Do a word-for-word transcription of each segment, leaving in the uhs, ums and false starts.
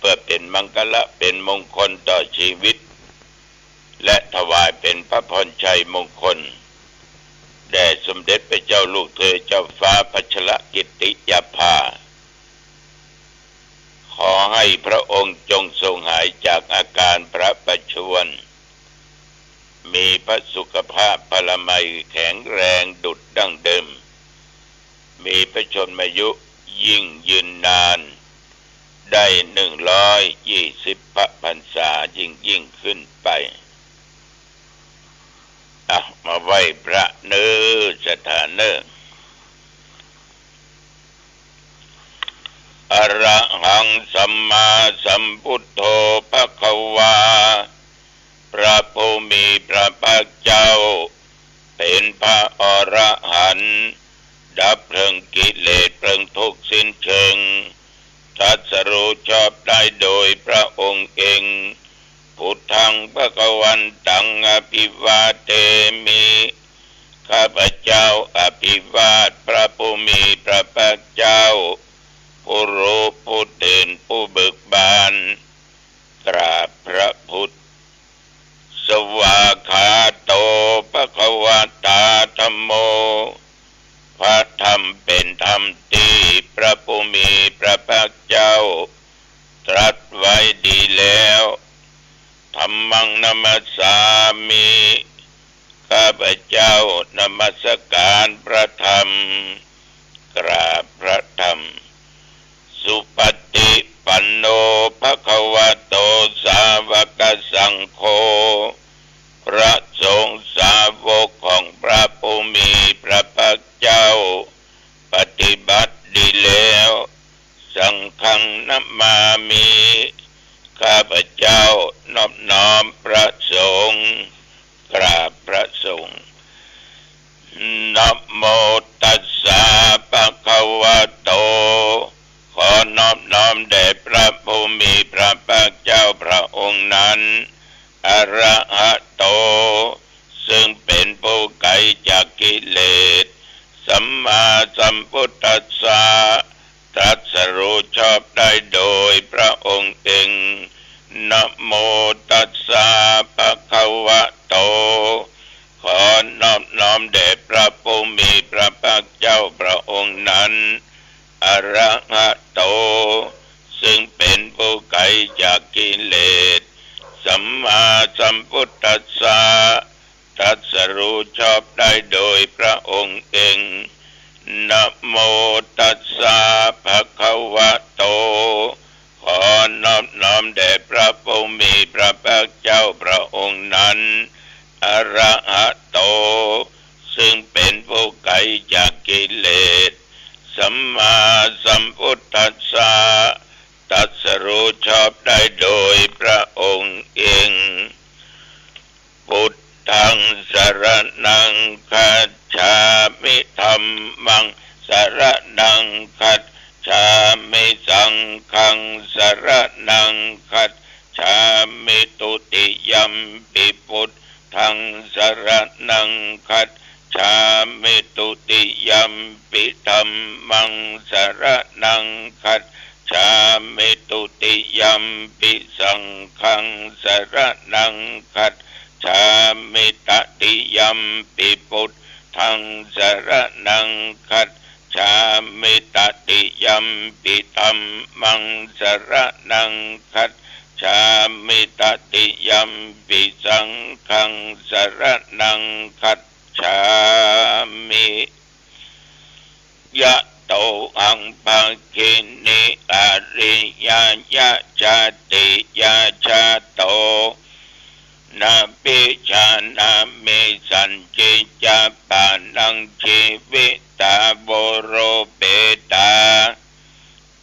พื่อเป๋นมังคละเป๋นมงคลต่อจีวิต และถวายเป๋นพระพรชัยมงคล แด่สมเด็จพระเจ้าลูกเธอเจ้าฟ้าพัชรกิติยาภา ขอให้พระองค์จงทรงหายจากอาการพระประชวร มีพระสุขภาพพลามัยแข็งแรงดุจดั้งเดิม มีพระชนมายุยิ่งยืนนาน ได้หนึ่งร้อยยี่สิบพระพรรษายิ่งๆ ขึ้นไป อ่ะ มาไหว้พระเน่อ สถาเน่อ อะระหังสัมมาสัมพุทโธภะคะวา พระผู้มีพระภาคเจ้า เป๋นพระอรหันต์ ดับเพลิงกิเลสเพลิงทุกข์สิ้นเชิง ตรัสรู้ชอบได้โดยพระองค์เอง พุทธังภะคะวันตังอะภิวาเทมิ ข้าพเจ้าอภิวาทพระผู้มีพระภาคเจ้า ผู้รู้ผู้ตื่นผู้เบิกบาน กราบพระพุทธ สวากขาโตภะคะวะตาธัมโม พระธรรมเป๋นธรรมตี้พระผู้มีพระภาคเจ้า ตรัสไว้ดีแล้ว ธัมมังนะมัสสามิ ข้าพเจ้านมัสการพระธรรม กราบพระธรรม สุปฏิปันโนภะคะวะโตสาวกสังโฆ พระสงฆ์สาวกของพระผู้มีพระภาคเจ้า ปฏิบัติดีแล้ว สังฆังนะมามิ ข้าพเจ้านอบน้อมพระสงฆ์ กราบพระสงฆ์ นะโมตัสสะภะคะวะโต ขอนอบน้อมแด่พระผู้มีพระภาคเจ้าพระองค์นั้น อะระหะโต ซึ่งเป๋นผู้ไกลจากกิเลส สัมมาสัมพุทธัสสะ ตรัสรู้ชอบได้โดยพระองค์เอง นะโมตัสสะภะคะวะโต ขอนอบน้อมแด่พระผู้มีพระภาคเจ้าพระองค์นั้น อะระหะโต ซึ่งเป๋นผู้ไกลจากกิเลส สัมมาสัมพุทธัสสะ ตรัสรู้ชอบได้โดยพระองค์เอง นะโมตัสสะภะคะวะโต ขอนอบน้อมแด่พระผู้มีพระภาคเจ้าพระองค์นั้น อะระหะโต ซึ่งเป๋นผู้ไกลจากกิเลส สัมมาสัมพุทธัสสะ ตรัสรู้ชอบได้โดยพระองค์เอง พุทธังสรณังคัจฉามิ ธัมมังสรณังคัจฉามิ สังฆังสรณังคัจฉามิ ตุติยัมปิพุทธังสรณังคัจฉามิ ตุติยัมปิธัมมังสรณังคัจฉามิ ตุติยัมปิสังฆังสรณังคัจฉามิ ตติยัมปิพุทธังสรณังคัจฉามิ ตติยัมปิธัมมังสรณังคัจฉามิ ตติยัมปิสังฆังสรณังคัจฉามิ ยะโตหัง ภักขิเน อะริยะยะ จาติยะจาโต นะ ปิจฉานะ เม สัจจิจจะ ปะนัง จีวิตา โว โรเปตา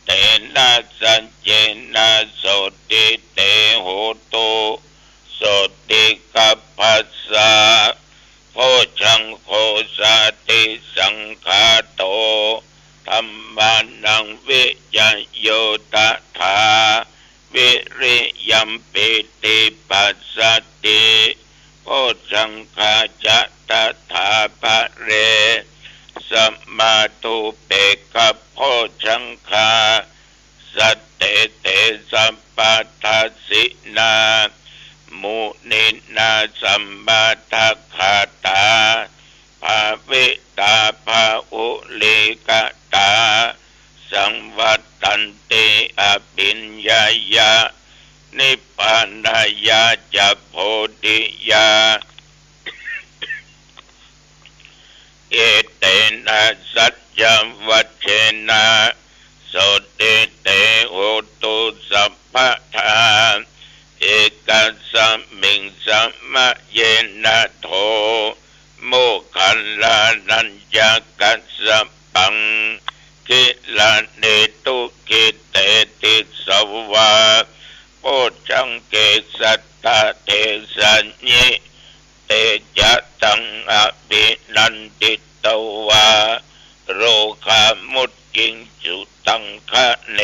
เตนะ สัจเจนะ โสตติ เต โหตุ โสตติคัพพะสสะ โพชฌังโค สาติสังขาโต ธัมมานัง วิจโย ตถา วิริยัมปีติปัสสะติ โพชฌังคาจะ ตถาปะเร สะมาทูเปกขะโพชฌังคา สะเต เต สัพพัทธัสสินา มุนีนา สมาดาคาตา ภาวิตา บาหุลีกตา สังวัตตันติ อภิญญายะ นิพพานายะ จะ โพธิยา เอเตนะ สัจจวัจเชนะ โสตติ เต โหตุ สัพพะทา เอกัสสะมิง สะมะเยนะ โท โมคคัลลานัญจะ กัสสะปัง กิลานิ ทุกขิเต ติสสะวา โพชฌังเก สัตตะ เทสะญิ เตจะตัง อภินันทิตวา โรคามุจจิงสุตังคะเน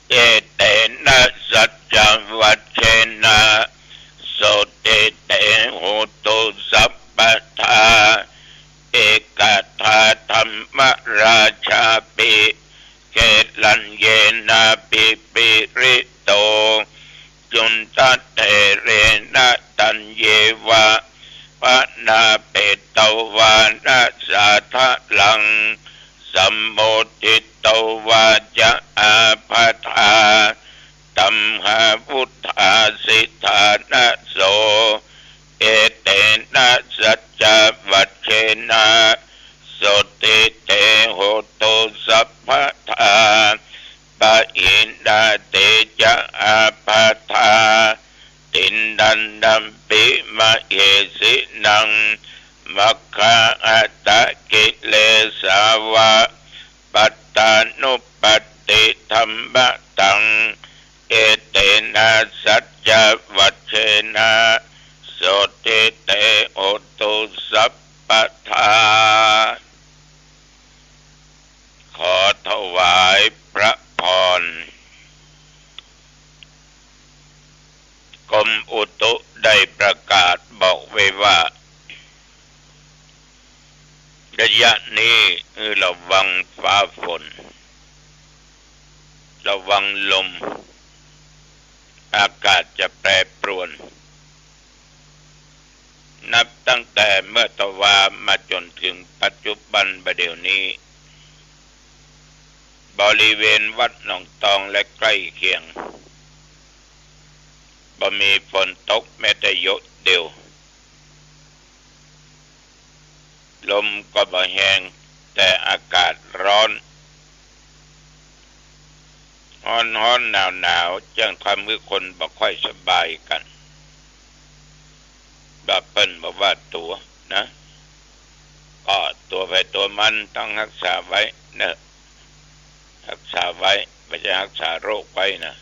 เอเตนะ สัจจวัจเชนะ โสตติ เต โหตุ สัพพะทา เอกทา ธัมมราชาปิ เกลัญเยนะ ปิปิริโต จุนทะเถเรนะ ตัญเยวะ พะนาเปตวานะ สาทะลัง สัมโมทิตวาจะ อาภาธา ตัมหาวุฏฐาสิทธานะโส เอเตนะ สัจจวัจเชนะ โสตติ เต โหตุ สัพพะทา ปะหินา เตจะ อาภาธา ติณฑันดัมปิ มะเหสินัง มัคคาอัตตะกิเลสาวะ ปัตตานุปัตติธัมมะตัง เอเตนะ สัจจวัจเชนะ โสตติ เต โหตุ สัพพะทา ขอถวายพระพร กรมอุตุได้ประกาศบอกไว้ว่า ระยะนี้ให้ระวังฟ้าฝน ระวังลม อากาศจะแปรปรวน นับตั้งแต่เมื่อตะวามาจนถึงปัจจุบันบ่าเดี่ยวนี้ บริเวณวัดหนองตองและใกล้เคียง บ่มีฝนตกแม้แต่หยดเดียว ลมก็บ่แฮง แต่อากาศร้อน ฮ้อนๆ หนาวๆ จั่งทำหื้อคนบ่ค่อยสบายกั๋น บ่าเปิ้นบ่ว่าตั๋วนะ ก็ตั๋วใผตั๋วมันต้องฮักษาไว้เนาะ ฮักษาไว้ บ่ใจ้ฮักษาโรคไว้นะ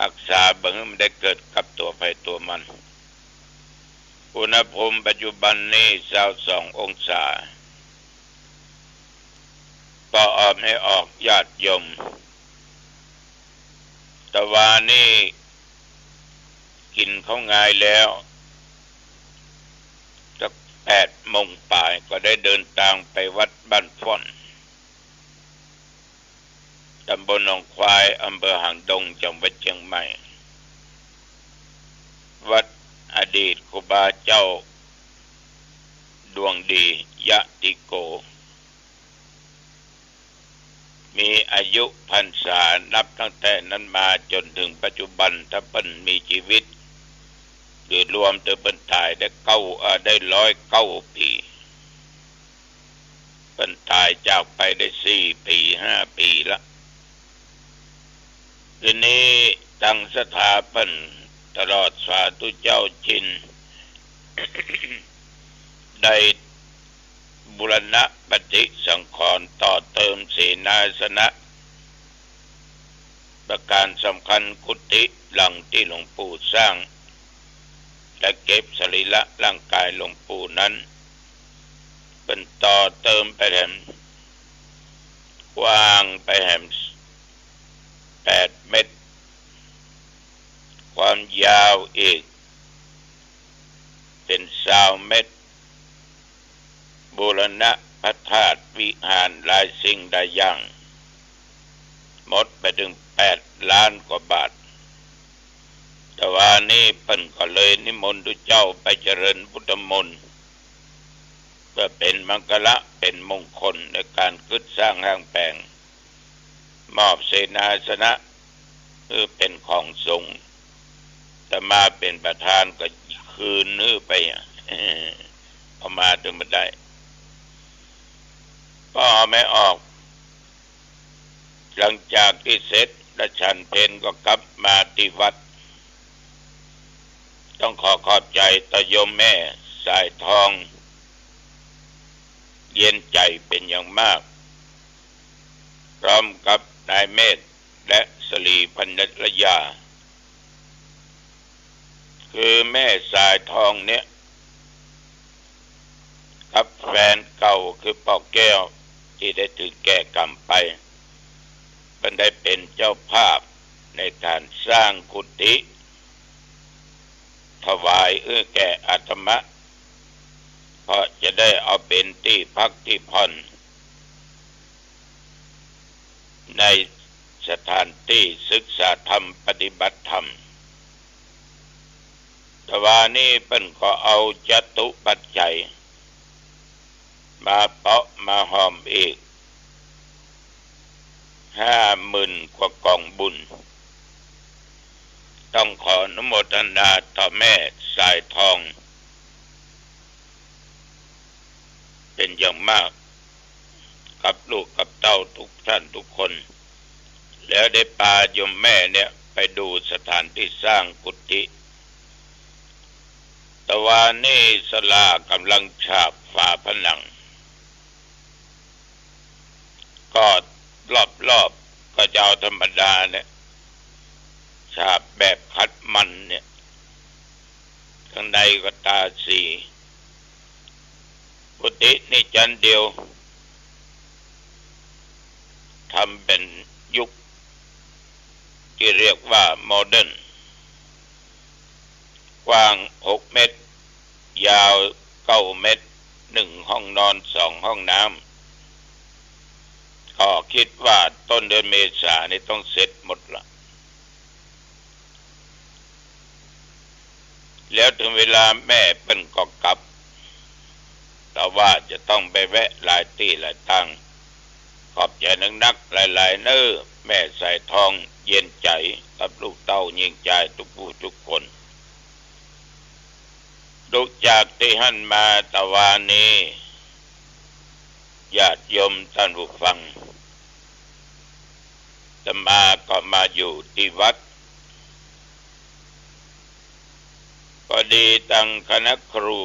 ฮักษาบ่หื้อมันได้เกิดกับตั๋วใผตั๋วมัน อุณหภูมิปัจจุบันนี้ซาวสององศา ก็ออกไม่ออกญาติโยม ตะวานี้กิ๋นข้าวงายแล้ว สักแปดโมงป๋ายก็ได้เดินตางไปวัดบ้านฝ่อน ตำบลหนองควาย อำเภอหางดง จังหวัดเจียงใหม่ วัดอดีตครูบาเจ้าดวงดียะติโก มีอายุพรรษานับตั้งแต่นั้นมาจ๋นเถิงปัจจุบัน ถ้าเปิ้นมีจีวิต หรือรวมเถิงเปิ้นต๋ายได้เก้า เอ่อ ได้ร้อยเก้าปี๋ เปิ้นต๋ายจากไปได้สี่ปี๋ ห้าปี๋ละ ทีนี้ตังศรัทธาเปิ้นตลอดสาธุเจ้าจิน ได้บูรณะปฏิสังขรณ์ต่อเติมเสนาสนะ ประการสำคัญกุฏิหลังตี้หลวงปู่สร้าง และเก็บสรีระร่างกายหลวงปู่นั้น เปิ้นต่อเติมไปแถม กว้างไปแถมแปดเมตร ความยาวอีกเป๋นซาวเมตร บูรณะป ระธาตุวิหารหลายสิ่งหลายอย่าง หมดไปเถิงแปดล้านกว่าบาท แต่วานี้เปิ้นก็เลยนิมนต์ตุ๊เจ้าไปเจริญพุทธมนต์ เปื้อเป๋นมังคละเป๋นมงคลในก๋านกึ๊ดสร้างห้างแป๋ง มอบเสนาสนะหื้อเป๋นของสงฆ์ อาตมาเป๋นประธานก็คืนหื้อไป เอามาเถิงบ่ได้ ป้อเอาไม่ออก หลังจากตี้เสร็จและฉันเพลก็กลับมาตี้วัด ต้องขอขอบใจ๋ต่อโยมแม่สายทอง เย็นใจ๋เป๋นอย่างมาก พร้อมกับนายเมธและสลีภรรยา คือแม่สายทองเนี่ย กับแฟนเก่าคือป้อแก้วตี้ได้ถือแก่กรรมไป เปิ้นได้เป๋นเจ้าภาพในก๋านสร้างกุฏิ ถวายหื้อแก่อาตมา เพราะจะได้เอาเป๋นตี้พักตี้ผ่อน ในสถานตี้ศึกษาธรรมปฏิบัติธรรม แต่วานี้เปิ้นก็เอาจตุปัจจัย มาเปาะมาหอมอีกห้าหมื่นกว่ากองบุญ ต้องขออนุโมทนาต่อแม่สายทอง เป๋นอย่างมาก กับลูกกับเต้าทุกท่านทุกคน แล้วได้ปาโยมแม่เนี่ยไปดูสถานตี้สร้างกุฏิ แต่วานี้ศาลาก่ำลังฉาบฝาผนัง ก็รอบๆ ก็จะเอาธรรมดาเนี่ย ฉาบแบบขัดมันเนี่ย ข้างในก็ตาสี กุฏินี่จั๊นเดียว ทำเป๋นยุคตี้เรียกว่าโมเดิร์น กว้างหกเมตร ยาวเก้าเมตร นึ่งห้องนอน สองห้องน้ำ ก็กึ๊ดว่าต้นเดือนเมษานี่ต้องเสร็จหมดละ แล้วเถิงเวลาแม่เปิ้นก็กลับ แต่ว่าจะต้องไปแวะหลายตี้หลายตาง ขอบใจ๋นักๆ หลายๆ เน้อ แม่สายทอง เย็นใจ๋กับลูกเต้าญิงจายทุกผู้ทุกคน ลุกจากตี้หั้นมาแต่วานี้ ญาติโยมต้านผู้ฟัง อาตมาก็มาอยู่ตี้วัด พอดีตังคณะครู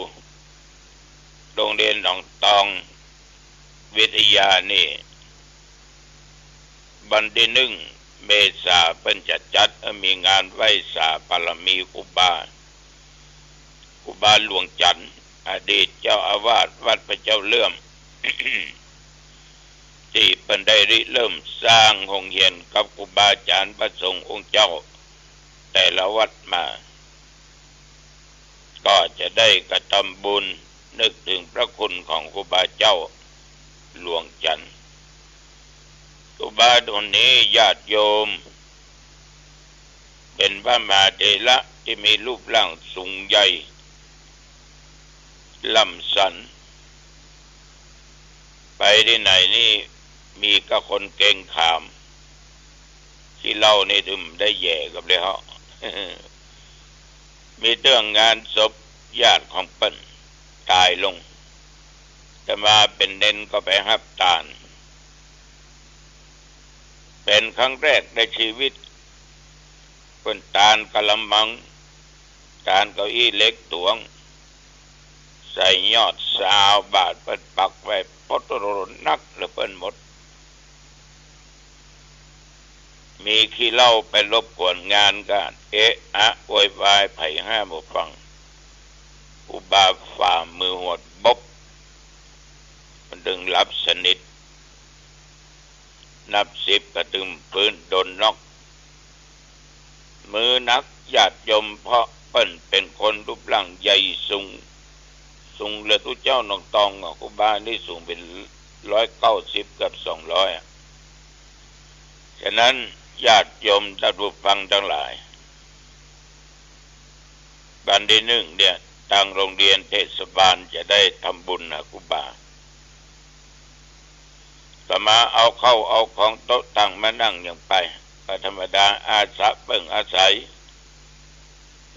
โรงเรียนหนองตองวิทยานี่ วันตี้นึ่งเมษาเปิ้นจะจัดหื้อมีงานไหว้สาบารมีครูบา ครูบาหลวงจันทร์ อดีตเจ้าอาวาสวัดพระเจ้าเลื่อม ตี้เปิ้นได้ริเริ่มสร้างโฮงเฮียนกับครูบาอาจ๋ารย์พระสงฆ์องค์เจ้าแต่ละวัดมา ก็จะได้กระทำบุญนึกถึงพระคุณของครูบาเจ้าหลวงจันทร์ ครูบาองค์นี้ญาติโยม เป๋นพระมหาเถระตี้มีรูปร่างสูงใหญ่ ล่ำสัน ไปตี้ไหนนี่มีก้าคนเกรงขาม ขี้เหล้านี่ถึงได้แหย่กับเลยฮะ มีเตื้องงานศพญาติของเปิ้นต๋ายลง อาตมาเป๋นเณรก็ไปฮับตาน เป๋นครั้งแรกในชีวิต เปิ้นตานกะละมัง ตานเก้าอี้เหล็กต๋วง ใส่ยอดซาวบาตรเปิ้นปักไว้ ปดโตโตนักเหลือเปิ้นหมด มีขี้เหล้าไปรบกวนงานก็เอะอะโวยวาย ใผห้ามบ่ฟัง ครูบาฝ่ามือหวดบก มันตึงหลับสนิท นับสิบก็ตึงปื๊ดโดนน็อก มือหนักญาติโยม เพราะเปิ้นเป๋นคนรูปร่างใหญ่สูง สูงเหลือตุ๊เจ้าหนองตองอะ ครูบานี่สูงเป๋นร้อยเก้าสิบ เกือบสองร้อยอะ ฉะนั้นญาติโยมท่านผู้ฟังตังหลาย วันตี้นึ่งเนี่ย ตางโรงเรียนเทศบาลจะได้ทำบุญหาครูบา อาตมาเอาข้าวเอาของโต๊ะตั้งมานั่งอย่างไป ก็ธรรมดา อาสาเปิ้งอาศัย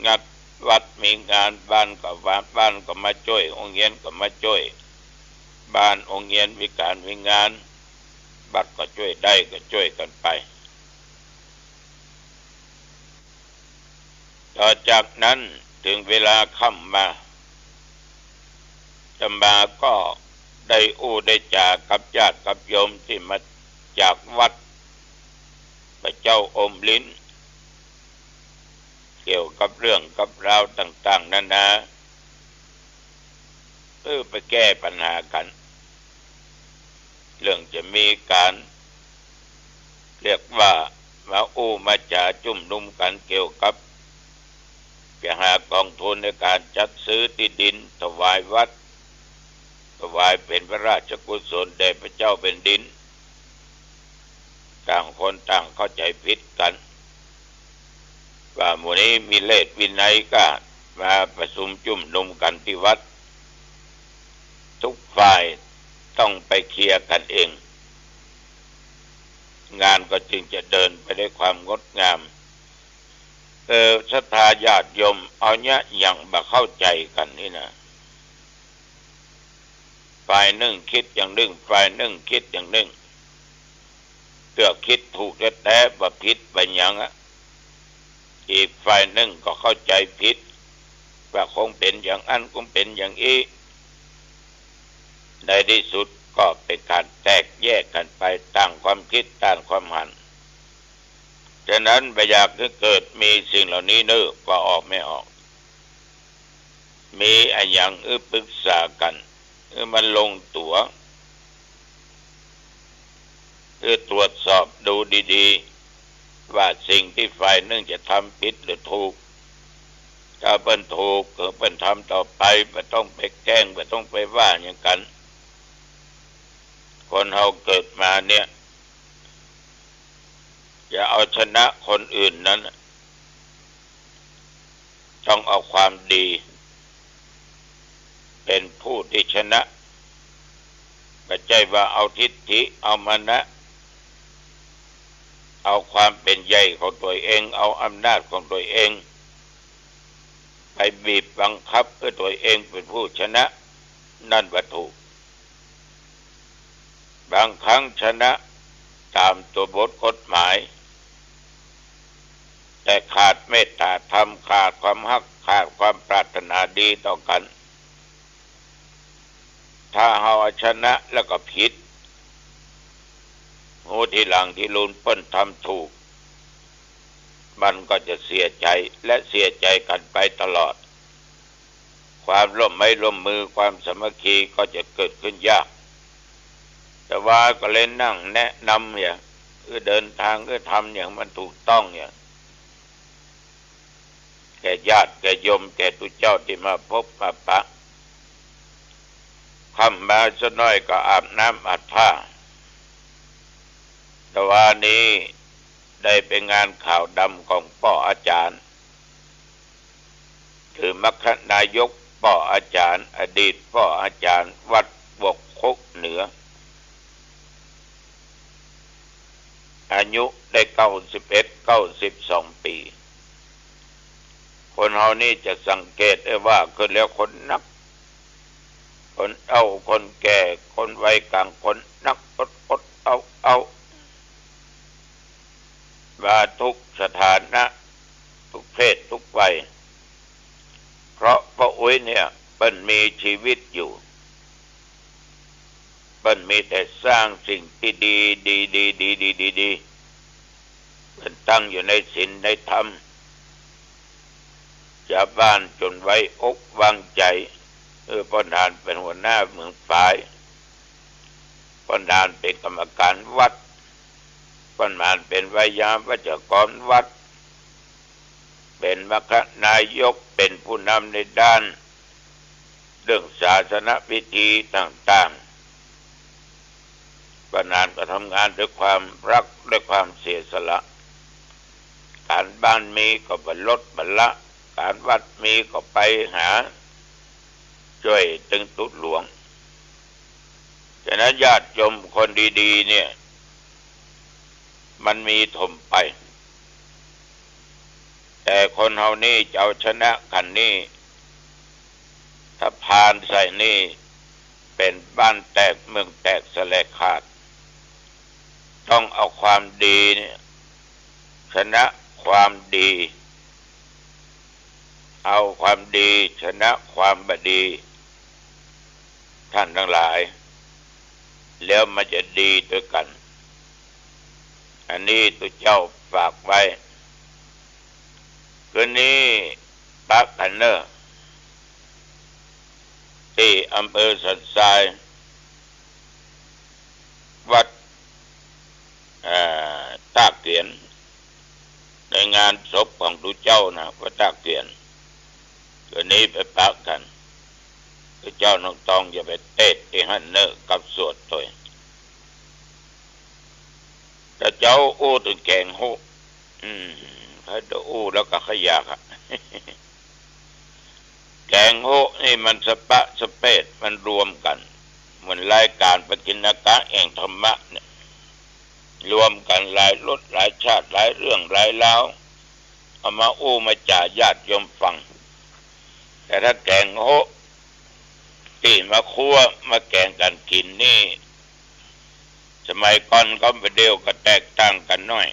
งัดวัดมีงานบ้านก็ว่า บ้านก็มาจ้วย โฮงเฮียนก็มาจ้วย บ้านโฮงเฮียนมีก๋านมีงาน วัดก็จ้วยได้ก็จ้วยกั๋นไป ต่อจากนั้นเถิงเวลาค่ำมา อาตมาก็ได้อู้ได้จ๋ากับญาติกับโยมตี้มาจากวัด พระเจ้าอมลิ้น เกี่ยวกับเรื่องกับราวต่างๆ นานา เออ ไปแก้ปัญหากั๋น เรื่องจะมีก๋าน เรียกว่ามาอู้มาจ๋าจุมนุมกั๋นเกี่ยวกับ จะหากองทุนในก๋านจัดซื้อตี้ดินถวายวัด ถวายเป๋นพระราชกุศลแด่พระเจ้าแผ่นดิน ต่างคนต่างเข้าใจ๋ผิดกั๋น ว่าหมู่นี้มีเลสวินัยก็มาประชุมจุมนุมกั๋นตี้วัด ทุกฝ่ายต้องไปเคลียร์กั๋นเอง งานก็จึงจะเดินไปด้วยความงดงาม เออ ศรัทธาญาติโยม เอาเนี้ยอย่างบ่เข้าใจ๋กั๋นนี่นะ ฝ่ายนึ่งกึ๊ดอย่างนึ่ง ฝ่ายนึ่งกึ๊ดอย่างนึ่ง เตื้อกึ๊ดถูกแต๊ๆ บ่ผิดบ่หยังอะ อีกฝ่ายนึ่งก็เข้าใจ๋ผิด ว่าคงเป๋นอย่างอั้น คงเป๋นอย่างอี้ ในตี้สุดก็เป๋นก๋านแตกแยกกั๋นไป ต่างความกึ๊ดต่างความหัน ฉะนั้นบ่อยากหื้อเกิดมีสิ่งเหล่านี้เน่อ ว่าออกไม่ออก มีอะหยังหื้อปรึกษากั๋น หื้อมันลงตั๋ว หื้อตรวจสอบดูดีๆ ว่าสิ่งตี้ฝ่ายนึ่งจะทำผิดหรือถูก ถ้าเปิ้นถูกก็เปิ้นทำต่อไป บ่ต้องไปแก้ง บ่ต้องไปว่าหยังกั๋น คนเฮาเกิดมาเนี่ย จะเอาชนะคนอื่นนั้นน่ะ ต้องเอาความดีเป๋นผู้ตี้ชนะ บ่ใจ้ว่าเอาทิฐิ เอามานะ เอาความเป๋นใหญ่ของตั๋วเอง เอาอำนาจของตั๋วเอง ไปบีบบังคับหื้อตั๋วเองเป๋นผู้ชนะ นั่นบ่ถูก บางครั้งชนะต๋ามตั๋วบทกฎหมาย แต่ขาดเมตต๋าธรรม ขาดความฮัก ขาดความปรารถนาดีต่อกั๋น ถ้าเฮาเอาชนะแล้วก็ผิด ฮู้ทีหลังตี้ลุนเปิ้นทำถูก มันก็จะเสียใจ๋ และเสียใจ๋กั๋นไปตลอด ความร่วมไม้ร่วมมือ ความสามัคคีก็จะเกิดขึ้นยาก อาตมาก็เลยนั่งแนะนำเนี่ย คือเดินทาง คือทำอย่างมันถูกต้องเนี่ย แก่ญาติแก่โยม แก่ตุ๊เจ้าตี้มาพบมาปะ ค่ำมาสักหน้อยก็อาบน้ำอาบท่า อาตมานี้ได้ไปงานขาวดำของป้ออาจ๋ารย์ คือมรรคนายกป้ออาจ๋ารย์ อดีตป้ออาจ๋ารย์วัดบวกคกเหนือ อายุได้เก้าสิบเอ็ด เก้าสิบสองปี๋ คนเฮานี่จะสังเกตได้ว่าขึ้นแล้วคนนัก คนเฒ่า คนแก่ คนวัยก๋างคน นักอดอดเอาเอา ว่าทุกสถานะ ทุกเพศ ทุกวัย เพราะป้ออุ๊ยเนี่ย เปิ้นมีชีวิตอยู่ เปิ้นมีแต่สร้างสิ่งตี้ดี ดี ดี ดี ดี ดี ดี เปิ้นตั้งอยู่ในศีลในธรรม จาวบ้านจ๋นไว้อกวางใจ๋ เออ ป้อหนานเป๋นหัวหน้าเมืองฝาย ป้อหนานเป๋นกรรมก๋านวัด ป้อหนานเป๋นไวยาวัจกรวัด เป๋นมรรคนายก เป๋นผู้นำในด้าน เรื่องศาสนพิธีต่างๆ ป้านานก็ทำงานด้วยความรัก ด้วยความเสียสละ ก๋านบ้านมีก็บ่ลดบ่ละ ก๋านวัดมีก็ไปหา จ้วยตึงตุ๊หลวง ฉะนั้นญาติโยมคนดีๆ เนี่ย มันมีถมไป แต่คนเฮานี่จะเอาชนะกั๋นนี่ ถ้าผ่านใส่นี่ เป๋นบ้านแตกเมืองแตกสะแหลกขาด ต้องเอาความดีเนี่ย ชนะความดี เอาความดีชนะความบ่ดี ท่านตังหลาย แล้วมันจะดีตวยกั๋น อันนี้ตุ๊เจ้าฝากไว้ คืนนี้ปะกั๋นเน่อ ตี้อำเภอสันทราย วัด เอ่อ ต้าเกียน ในงานศพของตุ๊เจ้านะ วัดต้าเกียน คืนนี้ไปปะกั๋น ตุ๊เจ้าน้องตองจะไปเตสน์ตี้หั้นเน่อ กับสวดตวย แต่เจ้าอู้เถิงแก๋งโฮะ อืม ถ้าจะอู้แล้วก็ขยากอะ แก๋งโฮะนี่มันสะปะสะเปด มันรวมกั๋น เหมือนรายก๋านปกิณกะแห่งธรรมะเนี่ย รวมกั๋นหลายรสหลายชาติ หลายเรื่องหลายราว เอามาอู้มาจ๋าญาติโยมฟัง แต่ถ้าแก๋งโฮะ ตี้มาคั่วมาแก๋งกั๋นกิ๋นนี่ สมัยก่อนก็บ่าเดี่ยวก็แตกต่างกั๋นหน้อย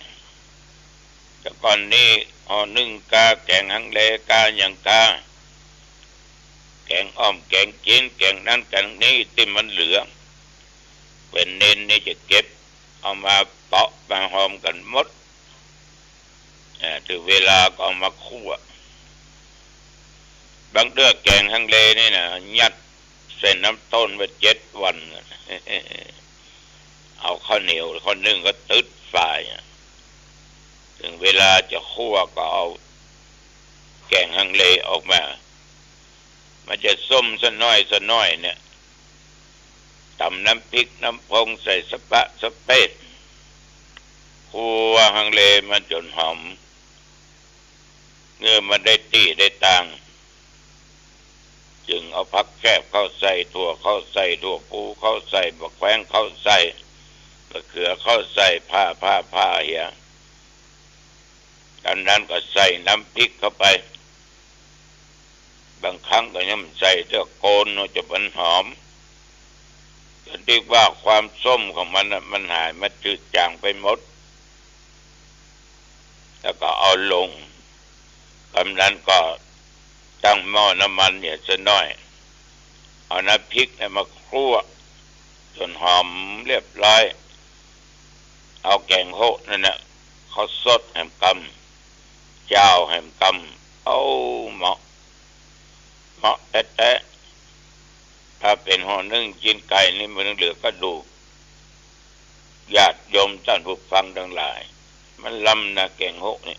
แต่ก่อนนี้ห่อนึ่งกา แก๋งฮังเลกา หยังกา แก๋งอ่อม แก๋งจิ๊น แก๋งนั้นแก๋งนี้ตี้มันเหลือ เป๋นเณรนี่จะเก็บเอามาเปาะมาหอมกั๋นหมด อ่า เถิงเวลาก็เอามาคั่ว บางเตื้อแก๋งฮังเลนี่นะ ยัดใส่น้ำต้นไว้เจ็ดวัน เอาข้าวเหนียวข้าวนึ่งก็ตึ๊ดฝายอะ เถิงเวลาจะคั่วก็เอาแก๋งฮังเลออกมา มันจะส้มสักหน้อยสักหน้อยเนี่ย ต๋ำน้ำพริกน้ำพงใส่สะปะสะเปด คั่วฮังเลมันจ๋นหอม เมื่อมันได้ตี้ได้ตาง จึงเอาผักแคบเข้าใส่ ถั่วเข้าใส่ ถั่วพูเข้าใส่ บักแขวงเข้าใส่ บักเขือเข้าใส่ ผ่า ผ่า ผ่าเหีย จากนั้นก็ใส่น้ำพริกเข้าไป บางครั้งก็ย่อมใส่เตื้อโกน มันจะมันหอม จนตี้ว่าความส้มของมันน่ะ มันหาย มันจืดจางไปหมด แล้วก็เอาลง กำนั้นก็ตั้งหม้อน้ำมันเนี่ยสักหน้อย เอาน้ำพริกเนี่ยมาคั่วจ๋นหอมเรียบร้อย เอาแก๋งโฮะนั่นน่ะ ข้าวสดแหมกำ จ้าวแหมกำ เอา เหมาะ เหมาะแต๊ๆ ถ้าเป๋นห่อนึ่งจิ๊นไก่นี่มันเหลือกระดูก ญาติโยมต้านผู้ฟังตังหลาย มันลำนะแก๋งโฮะนี่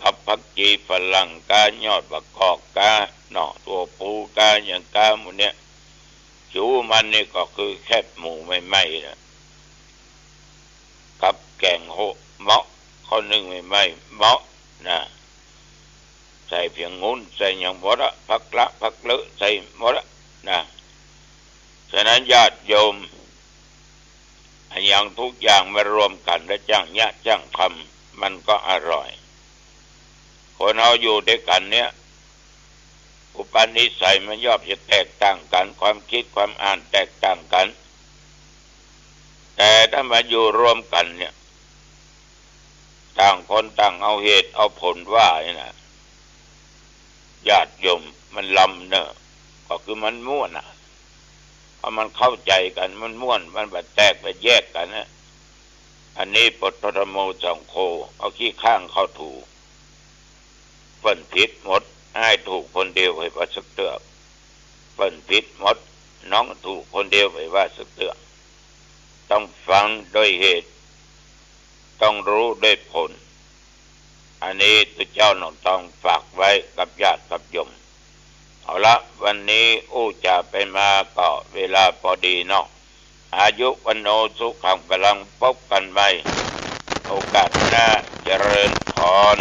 กับผักจีฝรั่งกา ยอดบักกอกกา หน่อถั่วพูกา หยังกาหมู่เนี่ย ผิวมันนี่ก็คือแคบหมูใหม่ๆ นะ กับแก๋งโฮะเหมาะ ข้าวนึ่งใหม่ๆ เหมาะนะ ใส่เผียงงุ้น ใส่หยังหมดอะ ผักละผักเลอะ ใส่หมดอะนะ ฉะนั้นญาติโยม อะหยังทุกอย่างมารวมกั๋นแล้วจ้างเยียะจ้างคำ มันก็อร่อย คนเฮาอยู่ตวยกั๋นเนี่ย อุปนิสัยมันย่อมจะแตกต่างกั๋น ความกึ๊ดความอ่านแตกต่างกั๋น แต่ถ้ามาอยู่รวมกั๋นเนี่ย ต่างคนต่างเอาเหตุเอาผลว่านี่นะ ญาติโยม มันลำเน่อ ก็คือมันม่วนน่ะ เพราะมันเข้าใจ๋กั๋น มันม่วน มันบ่แตกบ่แยกกั๋นนะ อันนี้ปุทโธธัมโมสังโฆ เอาขี้ข้างเข้าถู เปิ้นผิดหมด อ้ายถูกคนเดียว ใผว่าสักเตื้อ เปิ้นผิดหมด น้องถูกคนเดียว ใผว่าสักเตื้อ ต้องฟังด้วยเหตุ ต้องฮู้ด้วยผล อันนี้ตุ๊เจ้าน้องตองฝากไว้กับญาติกับโยม เอาละ วันนี้อู้จ๋าไปมาก็เวลาปอดีเนาะ อายุ วัณโณ สุขัง พลัง ปบกั๋นใหม่ โอกาสหน้า เจริญพร